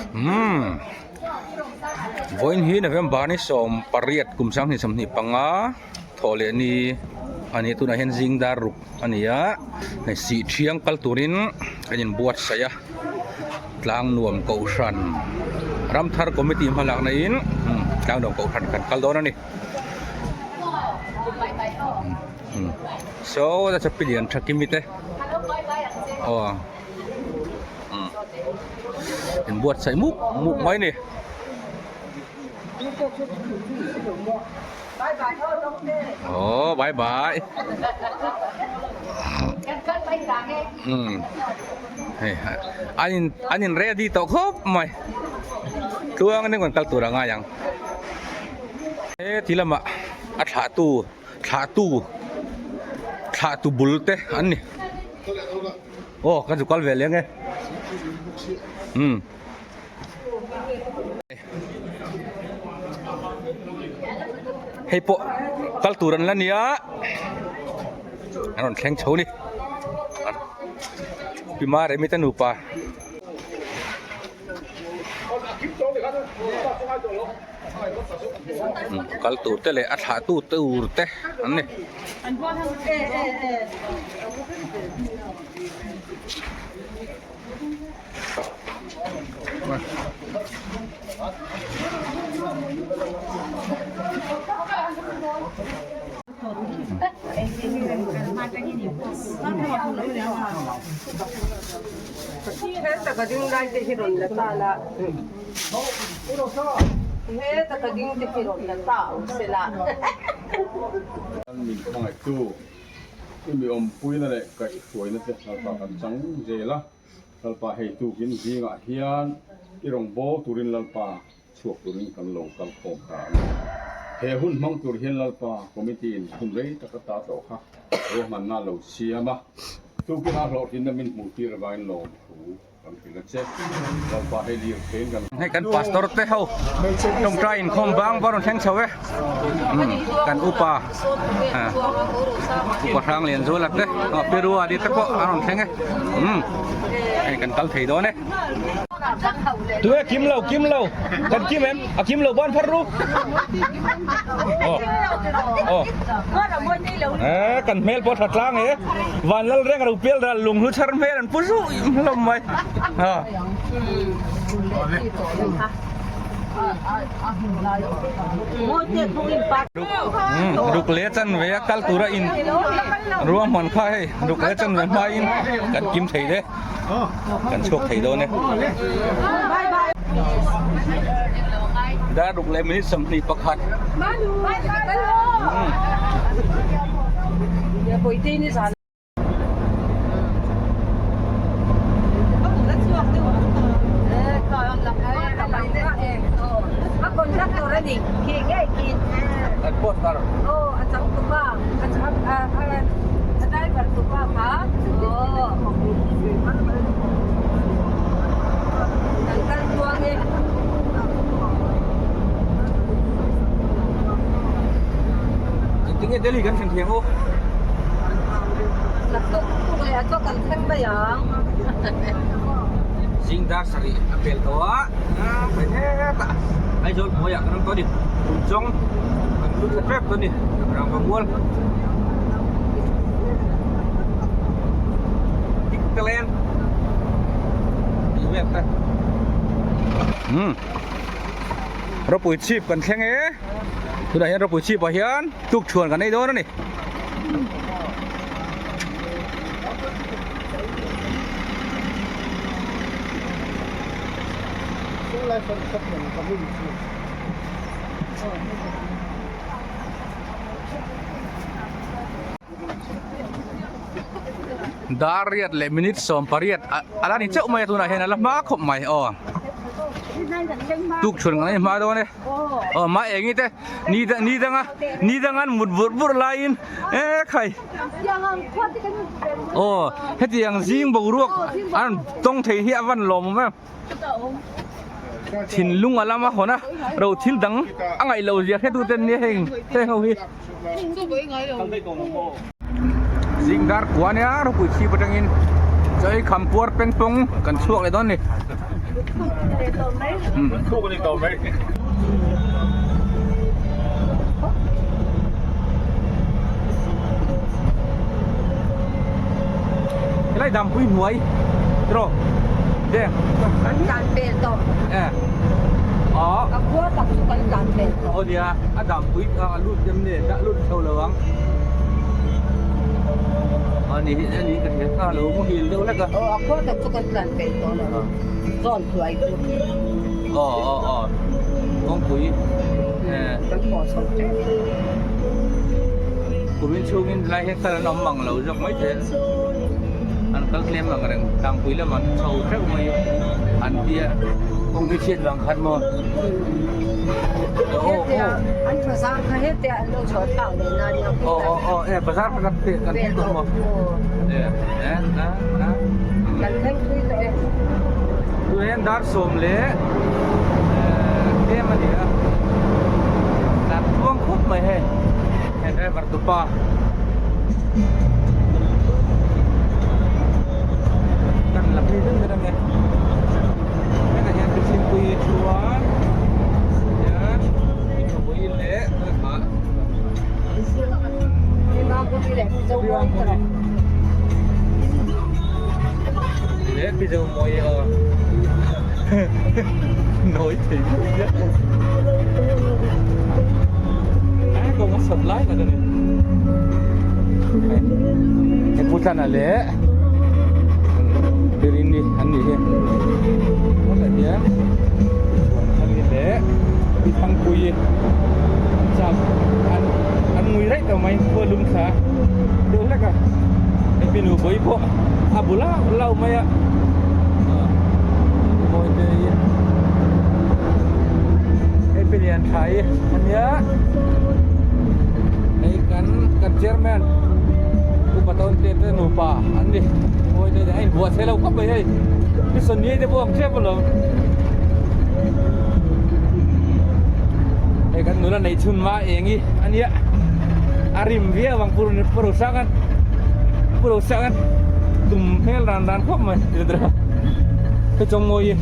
Umm vawiin hi November ni 18 kum 2025 thawh leh ni a ni tunah hian zing dar ruk a ni a hei sih thiang kal turin kan inbuatsaih a tlang nuam kohhran ramthar committee hmalakna in tlang nuam kohhran kan kal dawn a ni. Saw a chapi lian tha kimi te aw inbuatsaih mup mup mai a ni. Aw bye bye hei an in an in ready tawh khawp mai tluang in kan kal tur a ngai ang he ti lamah a thlahtu thlahtu thlahtu bul te an ni aw ka zu kal ve leng e umm. Hei pawh kal tur an la nia an rawn thleng chho ni Pi Maremi te nupa. Kal tur te leh a thlah tu tur te an ni. Min hmangaihtu i mi awmpuina leh kaihhruaina te lalpa kan chang zel a. Lalpa hei tukin zingah hian i rawn bawl turin Lalpa chhuak turin kan lo kal khawm ta a ni. He hun hmang tur hian Lalpa committee in hun rei tak ata tawh kha ruahmanna a lo siam a, tukin a hlawhtlinna min hmuh tir avangin lawmthu kan hrilh a che. Lalpa hei lirtheiin kan. Hei kan pastor te ho tawngtai inkhawm bang va rawn thleng chho e. Kan upa upa hrang lian zual te Perua te pawh a rawn thleng e hei kan kal thei dawn e tue kim lo kim lo kan kim em a kim lo ban phar ru aw aw kan hmel pawh tha tlang e van lal reng ro pial ral lung hlu chhar hmel an pu zuh hlawm mai a. Ruk leh chanve a kal tura in ruahman kha hei ruk leh chanve hmain kan kim thei le kan chhuak thei dawn e. Dar ruk leh minute 21. Tinge Delhi kan thlen thiang u. Zing dar sarih a pel tawh a, hei hetah Aizawl hnuaiah kan awm tawh a ni. Tumchawng kan lut thla tep tawh a ni, rangva mual. Tik ta leng tih vel te. Umm ropui chhip kan thleng e, tunah hian ropui chhipah hian tukṭhuan kan ei dawn a ni. Dar riat leh minute 18 a la ni chauh mai a tunah hian a la hma khawp mai aw tukṭhuan kan ei hma dawn e. Aw mah eng te ni ni danga ni dangan mut vur vur laiin e khai aw hetiang zing boruak an tawng thei hi a van lawm awm em thinlung a lama hawn a ro thil dang a ngaih loh zia hretu ten nia heng heng ho hi zing dar kua nia ropui chhip atangin chawi kham puar peng pawng kan chhuak leh dawn ni. Thuk a ni tawh mai. Helai dampui hnuai tiraw deng. Kan tlan pel tawh. E. Aw. A khua tak chu kan tlan pel tawh. Aw nia, a dampui a lut em nge dah lut chho lo ang. A ni hi a ni ka hria kha lo muhil deuh hlek a. Aw a khua tak chu kan tlan pel tawh lo. Zawn hluai chu. Aw aw aw kawngpui eh. Kan pawh chho tep. Kumin chhungin helai hian kal an awm mang lo zawk mai thei a. An kal tlem ang reng tlangpui lamah an chho theuh mai an tia kawng hi chhiat vang khan maw. Hetia an bazar kha hetia an lo chhuah thlak leh nan nia. Aw aw aw e bazar kha kan pek kan thleng tawh maw. E e a a. Kan thleng thui tawh e. Tunah hian dar sawm leh tlem a ni a. Tlan tluang khawp mai hei. He driver tupa. Kan la phei deuh deuh ange. Hetah hian mihringpui chuan hian mihringpui leh leh mizo mawi aw nawi thei mai a a kawng a sawt lai tak a ni he pu tlana leh birini an nih hi hetah hian chuan leh pi thangpui an chak an an ngui raih tawh mai khua lum thla deuh hlek a hemi nu pawh hi pawh a bu lau lau mai a mawi te hi hei pi lian tha hi ania hei kan kan chairman upa tawn te te nupa an ni mawi te a inbuah thei lo khawp mai hei pi sawni te pawh ang tep alawm. Hei kan nula neih chhun hma eng hi a nia a rim viau ang pur pur sak a pur sak a tum hmel ran ran khawp mai hei chawng mawi hi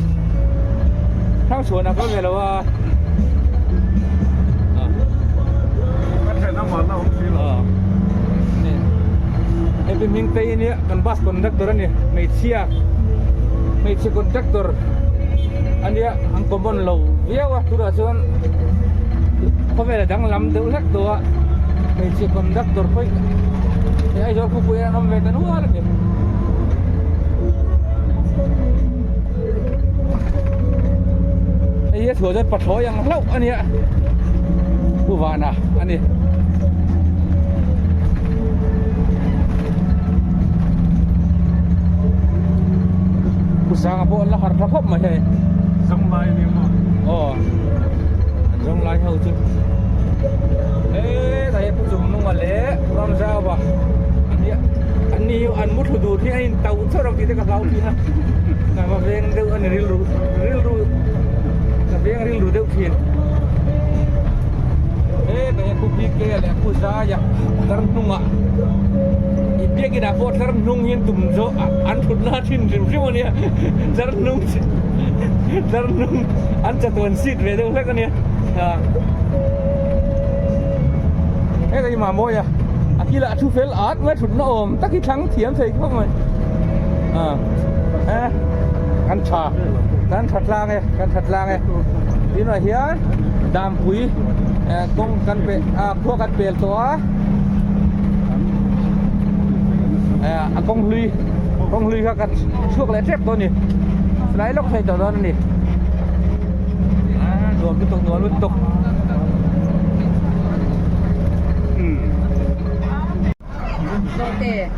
hrang chhuan a kal ve lo a hei pi hming te hi nia kan bus conductor a ni hmeichhia hmeichhe conductor a nia an common lo viau a tunah chuan khawvel a danglam deuh hlek tawh a hmeichhe conductor pawh hi Aizawl khawpui ah an awm ve ta nual a ni. Hei hi a chhuah chuan pathlawi ang hlauh a nia Pu Vana a ni. Pu Sanga pawh an la harh tha khawp mai hei. Zawng lai a ni maw? Aw an zawng lai ho chu hetlai hi Pu Chungnunga leh Pu Ramzauva an nia an ni hi an mu thlu dur hi a in tauh chauh reuh tih te ka hlau thin a ka va veng deuh a ni rilru rilru ka veng rilru deuh thin hetlai hi Pu BK leh Pu Zaia tlar hnungah i biakin ah pawh tlar hnung hian tum zawh an thut na thin hrim hrim a nia tlar hnung tlar hnung an chatuan seat ve deuh hlek a nia heta hi mamawia a kilah thu fel at mai thutna awm tak hi thlang thiam thei khawp mai a kan tha kan tha tlang e kan tha tlang e tunah hian dampui kawng kan pe a khua kan pel tawh a a kawng hlui kawng hlui kha kan chhuak leh tep tawh a ni silai lawk thei tawh dawn a ni nuam lutuk nuam lutuk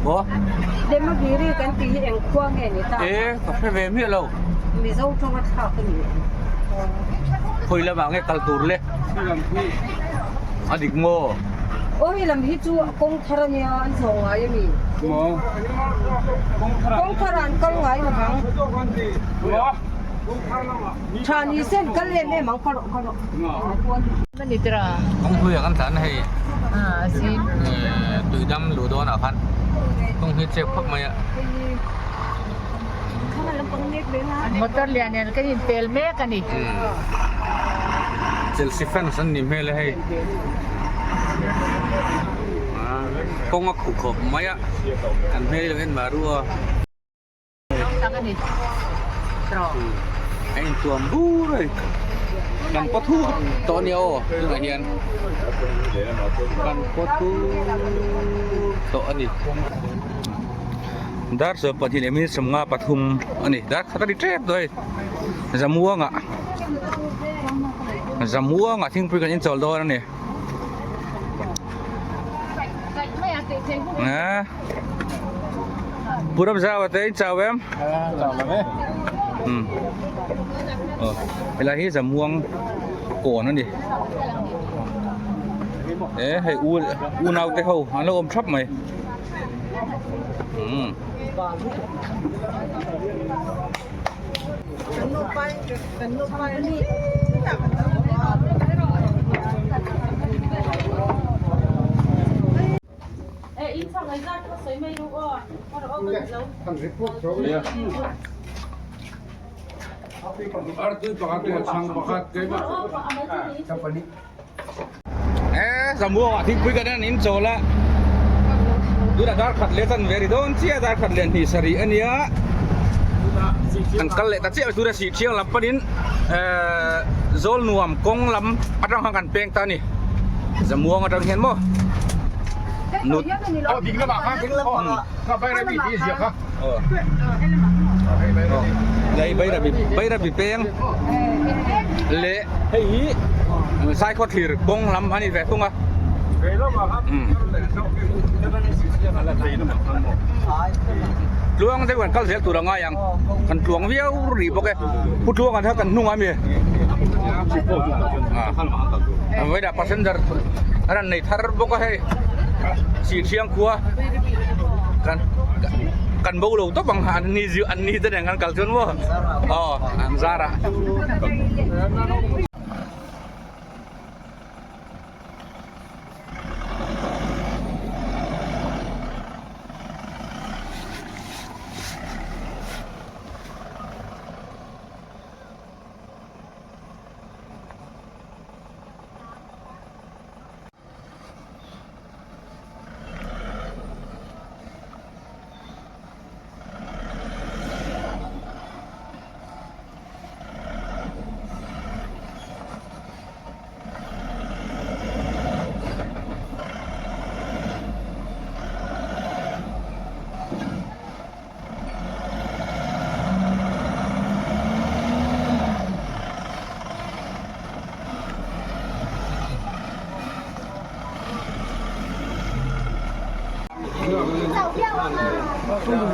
maw Lemagiri kan tih hi eng khua nge ni ta e ka hre ve miah lo Mizo tawng a thlak a ni khawi lamah nge kal tur le a dik maw Aw hei lam hi chu kawng thar a nia an zawh ngai a mi Maw kawng thar ah an kal ngai lo vang Tha ni sen kal em em ang ka rawh ka rawh Kawng hlui ah kan tlan a hei tuidam luh dawn ah khan kawng hi chep khawp mai a. Motor lian nen kan inpel mek a ni. Chelsea fans an nih hmel e hei. Kawng a khuh khawp mai a, kan hmel hi lo en mah ru a. A intuam bur a ni. Kan paw thuk tawh a nia aw tunah hian kan paw thuk tawh a ni. Dar sawm pahnih leh minute 53 a ni dar khat a ni tep tawh hei Zamuanga Zamuanga thingpui kan inchawl dawn a ni. Aa Pu Ramzau te in chau em? Chau lo e. Um. Aw helai hi Zamuang kawn a ni. E hei u unau te ho an lo awm thap mai. Um. E Zamuangah thingpui kan en in chawl a tunah dar khat leh chan ve ri dawn chiah dar khat leh hnih sarih a nia kan kal leh ta chiah tunah sih thiang lam panin ehh zawl nuam kawng lam atang khan kan peng ta a ni Zamuang atang hian maw nut Bairabi peng leh hei hi Saikhaw thlir kawng lam a ni ve thung a. Tluang deuh kan kal zel tur a ngai ang kan tluang viau rih bawk e pu tluang an kha kan hnung a mi vawiinah passenger an rawn nei thar bawk a hei Sihthiang khua kan kan bo lo tawp ang an ni an ni te nen kan kal chuan maw aw an zar ah.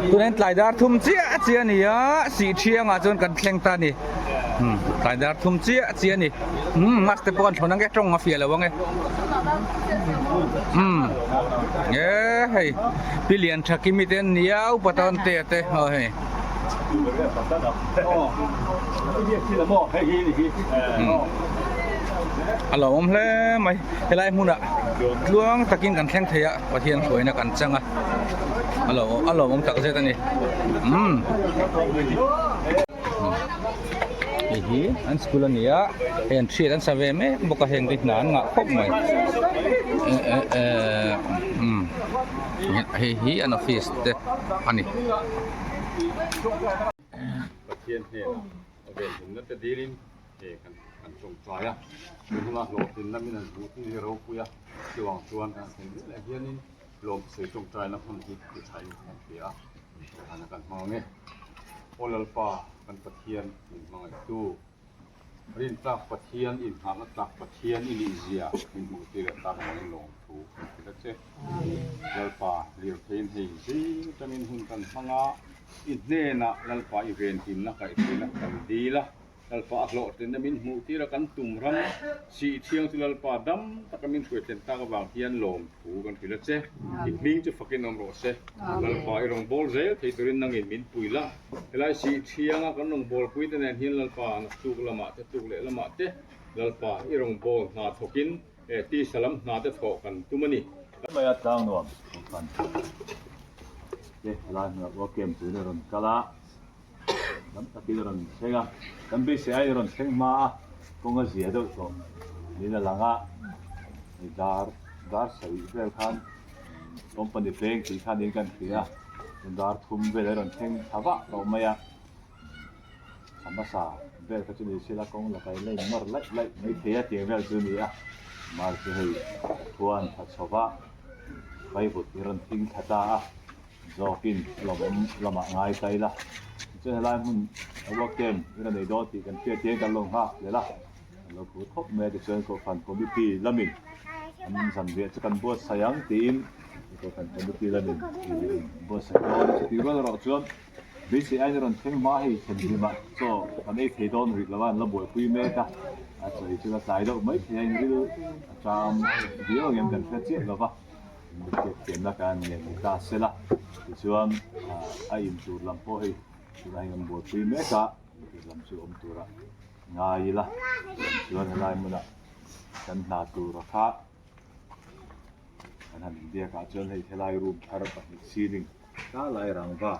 Tunah hian tlai dar thum chiah chiah a ni a sih thiangah chuan kan thleng ta a ni umm tlai dar thum chiah chiah a ni umm mask te pawh an thlawn ang e tawng a fiah lo ang e umm e hei pi lian tha kimi te an ni a upa tan te a te aw hei. A lo awm hle mai helai hmunah tluang takin kan thleng thei a Pathian hruaina kan chang a a lo a lo awm tak zet a ni umm hei hi an school a ni a hei an thiat an sa ve mek bawk a heng te hna an ngah khawp mai eh eh eh umm hei hi an office te a ni. Pathian hnenah a venhimna te dilin he kan kan tawngtai a, tun huna hlawhtlinna min han hmuh hi ropui a, chuvang chuan kan thlen zel ah hianin lawmsei tawngtaina hmun hi ti thain kan hria a, hana kan hmang ang e. Aw Lalpa kan Pathian min hmangaihtu. Rintlak Pathian inngahna tlak Pathian i nih zia min hmuh tir leh tak avangin lawmthu kan hrilh a che. Lalpa lirtheiin hei zing atangin hun kan hmang a, i hnenah Lalpa i venhimna kaihhruaina kan dil a, Lalpa a hlawhtlinna min hmuh tir a kan tum ram sih thiang chu Lalpa dam taka min hruaitlen tak avang hian lawmthu kan hrilh a che. I hming chu fakin awm rawh se. Lalpa i rawn bawl zel thei turin nangin min pui la. Helai sih thianga kan rawn bawlpui te nen hian Lalpa naktuk lamah te tuk leh lamah te Lalpa i rawn bawl hna thawkin eh tisa lam hna te thawh kan tum a ni. Maia tlang nuam kan te helai hmunah pawh camp turin a rawn kal a. Tam takin a rawn thleng a, kan beisei aiin a rawn thleng hma a, kawng a zia deuh tawh niin a lang a, hei dar dar sarih vel khan company peng tih khan in kan hria a, dar thum vel a rawn thleng thla vah tawh mai a, thla hmasa vel kha chu ni sela kawng la kai la in nawr laih laih mai thei a tiang vel chu a ni a, mar chu hei khuan tha chho va vaivut hi rawn thing thla ta a. Zawkin a lawmawm lamah ngai ta ila. Tichuan helai hmun a work camp in a nei dawn tih kan hriat hian kan lo nghak hlel a, kan lo phur khawp mai a. Tichuan Kohhran Committee lamin an zanriah chu kan buatsaih ang tiin Kohhran Committee lamin buatsaih dawn a. Chutih rual erawh chuan beisei aiin a rawn thleng hma hei thlen hlimah chaw kan ei thei dawn rih lo a, an la buaipui mek a. A chaw ei chu la tlai deuh mai thei a, inril a ṭam viau ang em kan hre chiah lo va. Hriatthiamna kan ngen ni ta se la, tichuan a in tur lam pawh hei tunah hian kan buaipui mek a, in tur lam chu awm tura ngai ila, chuan helai hmunah kan hna tura kha kan han inbiakah chuan hei helai room thar pahnih ceiling tlai rangva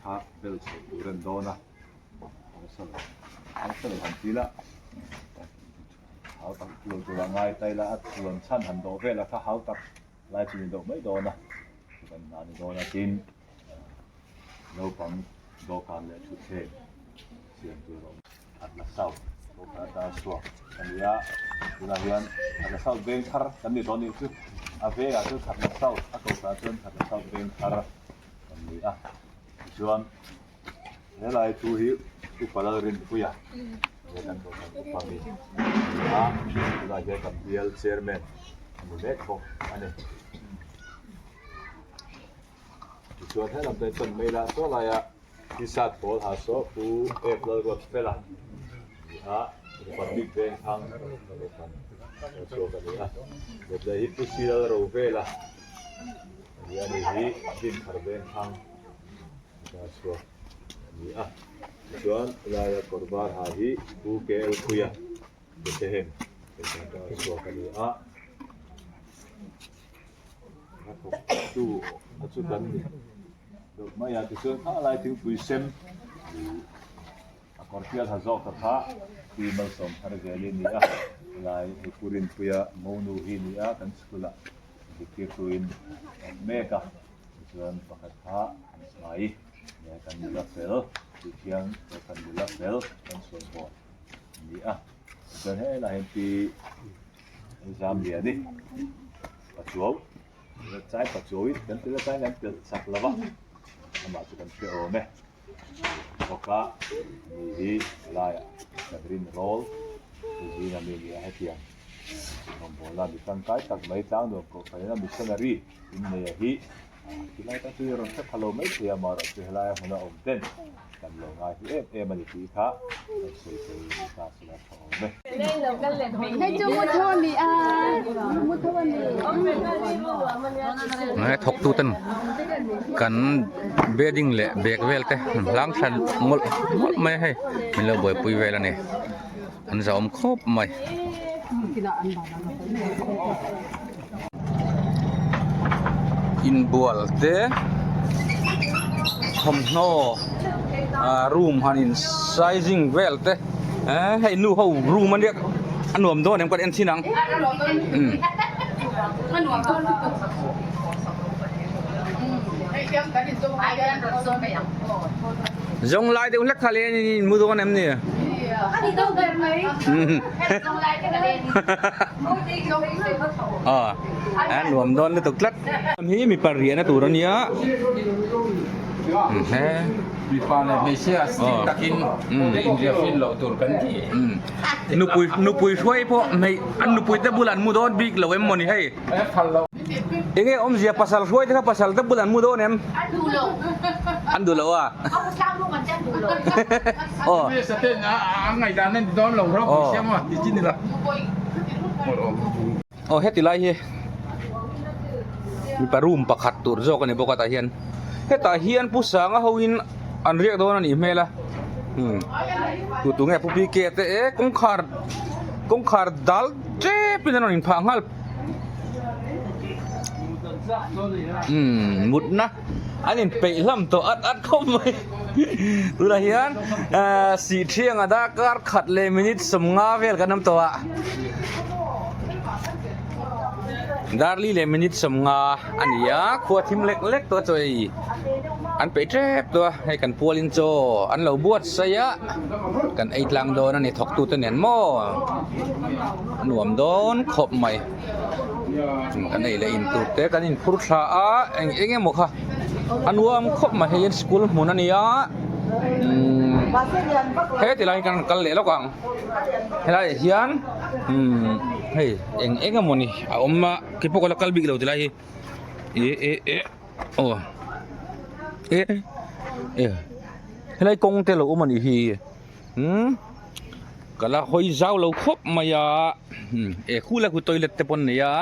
kha bel chho tur a ni dawn a, harsa lo han ti la. Hau tak tur tur a ngai ta ila a chuan chhan han dawh vel a kha hau tak lai chu ni deuh mai dawn a chu kan hna ni dawn a tin naupang dawhkan leh thutthleng siam tur a awm. Atla South dawhkan atanga chhuak a ni a tunah hian Atla South veng thar kan ni tawh a nih chu a vengah chuan Khatla South a kohhranah chuan Khatla South veng thar kan ni a tichuan. Helai thu hi Upa Lalrinpuia he kan kohhran upa mi a ni a, tunah hian kan bial chairman a ni mek bawk a ni. Tichuan helam te chuan Meila saw laia T-shirt pawl ha saw Pu Ep Lalruatfela a ni a, Republic Vengthlang kohhran chhuak a ni a, Lawtlei hi Pu Si Lalrovela a ni a, ni hi Dinthar Vengthlang. A chhuak a ni a tichuan helaia kawr var ha hi Pu KL Puia Bethlehem kohhran atanga chhuak a ni a a thawktu a chu kan ni deuh mai a tichuan kha lai thingpui sem ih a kawr tial ha zawk ta kha Pi Malsawm thar zel hi a ni a helai hei Pu Rinpuia Monu hi a ni a kan school ah zirtirtuin a awm mek a. Tichuan pakhat kha an hmai nge kan nula fel tih khian kan nula fel kan sawi pawh a ni a. Tichuan helaiah hian pi Zamliani Pachuau chai Pachuau hi kan tel aṭangin kan telh chak lo va, amah chu kan hre awm e. Bawk a ni hi helaiah kan rin rawl zinga mi a ni a hetiang. Rawngbawlna mi tangkai tak mai tlangnuam kohhran ina missionary inneia hi tilai tak chu i rawn hre pha lo mai thei a, amaherawhchu helai a hmuna awm ten kan lo ngai hlu em em a ni tih kha kan sawi tel ni ta sela tha awm e. He thawktu ten kan bedding leh bag vel te an hlang thla mawlh mawlh mai a hei min lo buaipui vel a ni. An zahawm khawp mai. Inbual te thawmhnaw ah room han in sizing vel te eh hei nu ho room ania a nuam dawn em ka en thin ang umm. Zawng lai deuh hlek kha le in mu dawn em ni? A nuam dawn lutuk tlat. Hi mipa riahna tur a nia. Mipa leh hmeichhia strict takin inriah fin loh tur kan ti. Nupui nupui hruai pawh hmei an nupui te bulah an mu dawn bik lo em mawni hei. Enge awmzia pasal hruai te kha pasal te bulah an mu dawn em? An duh lo. An duh lo a. Aw. Aw heti lai hi mipa room pakhat tur zawk a ni bawk a tah hian hetah hian pu sanga ho in an riak dawn a nih hmel a umm tu tu nge pu PK te e kawngkhar kawngkhar dal tep in an rawn inphah nghal umm mutna an inpeih hlam tawh at at khawp mai. Tunah hian Sihthianga darkar khat leh minute 50 vel kan awm tawh a. Darli leh minute 50 a ni a, khua thim lek lek tawh a chaw ei an peih tep tawh a, hei kan pualin chaw an lo buatsaih a, kan ei tlang dawn a ni thawktute nen maw a nuam dawn khawp mai. Kan ei leh in tur te kan in phur thla a eng eng emaw kha a nuam khawp mai hei hian school hmun a ni a umm heti lai hi kan kal leh lawk ang helai ah hian umm hei eng eng emaw ni a awm a keipawh ka la kal bik lo ti lai hi eh eh eh aw eh eh helai kawng te lo awm a nih hi. Umm ka la hawi zau lo khawp mai a e khu la khu toilet te pawh an nei a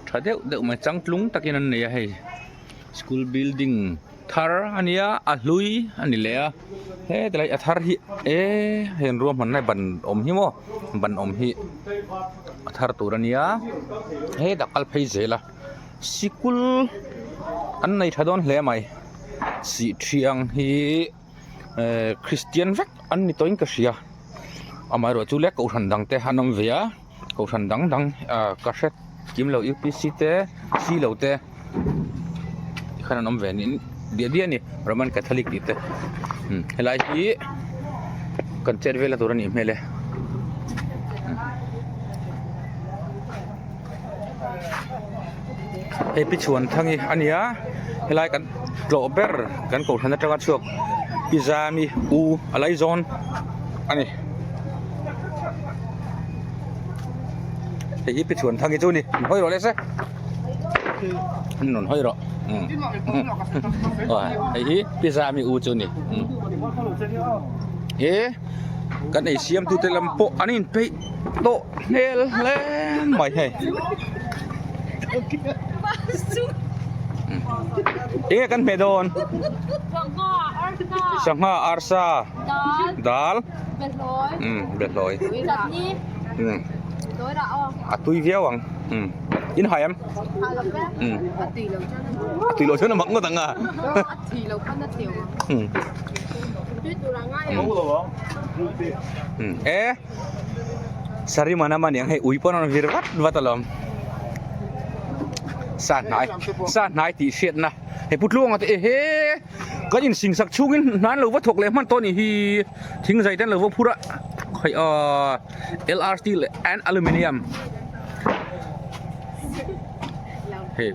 tha deuh deuh mai changtlung takin an nei a hei school building thar a nia a hlui a ni leh a heti lai a thar hi e hei an ruahmanna ban awm hi maw ban awm hi a thar tur a nia hetah kal phei zel a sikul an nei tha dawn hle mai sihṭhiang hi. Ehh Christian vek an ni tawhin ka hria amaherawh chu le kohhran dang te an awm ve a kohhran dang dang ah ka hre kim lo upc te c lo te tikhan an awm ve niin diah diah a ni Roman Catholic tih te umm helai hi kan chet vel na tur a nih hmel e. Hei pi Chhuanthangi a ni a helai kan tlawh ber kan kohhran atanga chhuak pi Zami u a laizawn a ni hei hi pi Chhuanthangi chu a ni an hawi rawh le se an rawn hawi rawh hei hi pi Zami u chu a ni he kan ei siam tute lam pawh an inpeih tawh hmel hle mai hei enge kan hmeh dawn sangha arsa dal umm behlawi umm a tui viau ang umm in hai em umm a tui loh chuan a mak ngawt ang a umm e. Sarima na man ang hei ui pawn a rawn vir vat vat alawm sa hnai sa hnai tih hriatna hei pu tluanga te ehe kan in sing sak chhungin hna an lo va thawk leh hman tawh a nih hi thing zai te an lo va phur a khawi aw L R steel and aluminium hei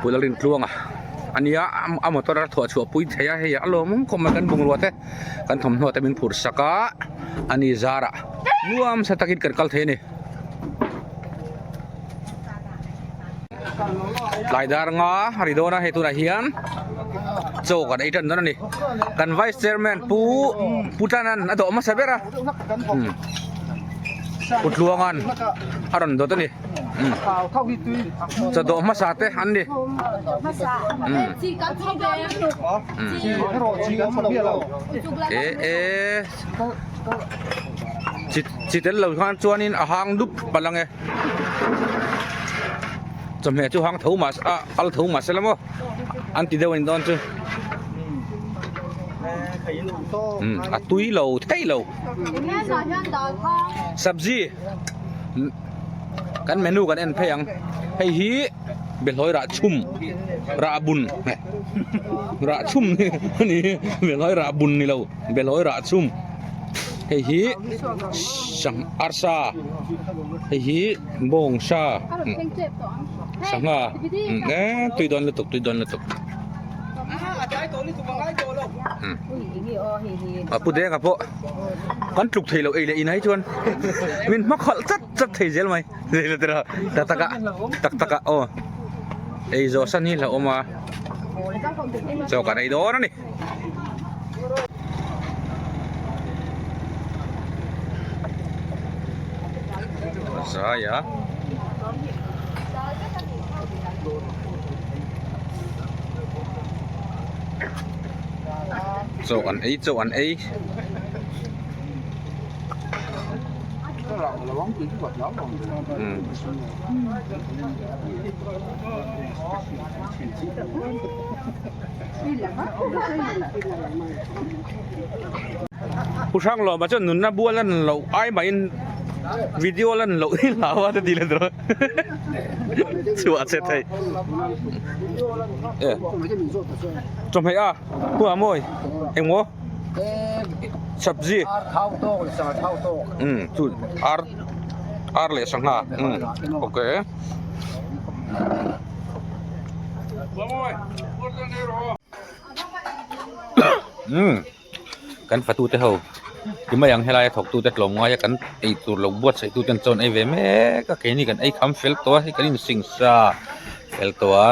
pu Lalrintluanga a nia a motor a thawh chhuah pui thei a hei a lawmawm khawp mai kan bungrua te. Kan thawmhnaw te min phurh sak a a ni zarah nuam sa takin kan kal thei a ni. Tlai dar nga a ri dawn a hei tunah hian chaw kan ei tan dawn a ni. Kan vice chairman pu pu Tlanan a dawh hmasa ber a Pu Tluanga'n a rawn dawt a ni. Chaw dawh hmasa te an ni. E e chi chi tel lo khan chuanin a hang dup palh ang e chawhmeh chu hang tho mah a al tho mah se la maw an ti deuh a ni dawn chu a tui lo thei lo sabzi kan menu kan en phei ang hei hi. Behlawi rah chhum rah bun rah chhum a ni behlawi rah bun ni lo behlawi rah chhum hei hi sangha arsa hei hi bawng sa sangha e tui dawn lutuk tui dawn lutuk a pu denga pawh kan tluk thei lo ei leh in ai chuan min hma khalh tlat tlat thei zel mai. Tak tak a tak tak a aw ei zawh san hi hlauhawm a chaw kan ei dawn a ni. Zai a. Chaw an ei chaw an ei. Pu Hranglawma chuan nunna bual a ni loh ai mahin video la ni loh hi hlau a ti let rawh chhuah che thei e chawhmeh a pu ah mawi engmaw sabzi um chu ar ar leh sangha um okay. Umm kan fatu te ho ti mai ang helai a thawk tute tlawm ngai a kan ei tur lo buatsaih tute an chawn ei ve mek a keini kan ei kham fel tawh a hei kan insing sa fel tawh a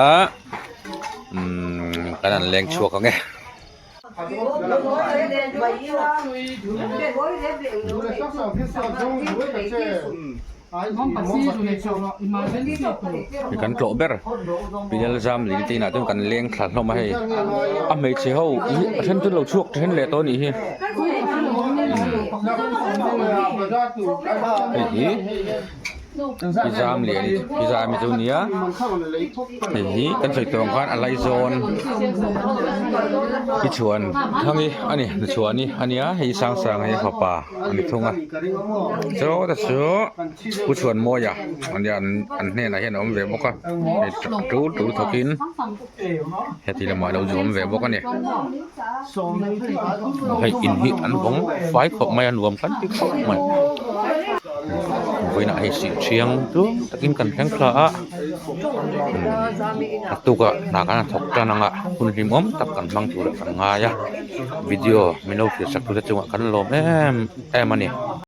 umm kan han leng chhuak ang e. Kan tlawh ber Pinel zam leh te inah chuan kan leng thla hlawm a hei a hmeichhe ho hi a then chu an lo chhuak then leh tawh a nih hi hei hi pi zam leh pi zam hi chu nia hei hi kan sawi tur ang khan a laizawn pi chhuan thangi a ni chhuani a nia hei sang sang hi a fapa a ni thung a chaw te chu pu chhuanmawia ania an hnenah hian a awm ve bawk a hei tul tul thawkin heti lamah alo zu awm ve bawk a ni hei in hi an vawng fai khawp mai a nuam kan ti khawp mai vawiinah hei sih thiang tlum takin kan thleng thla a naktukah hna kan han thawk tan ang a hun hlimawm tak kan hmang turah kan ngai a video min lo hrilh sak tute chungah kan lawm em em a ni.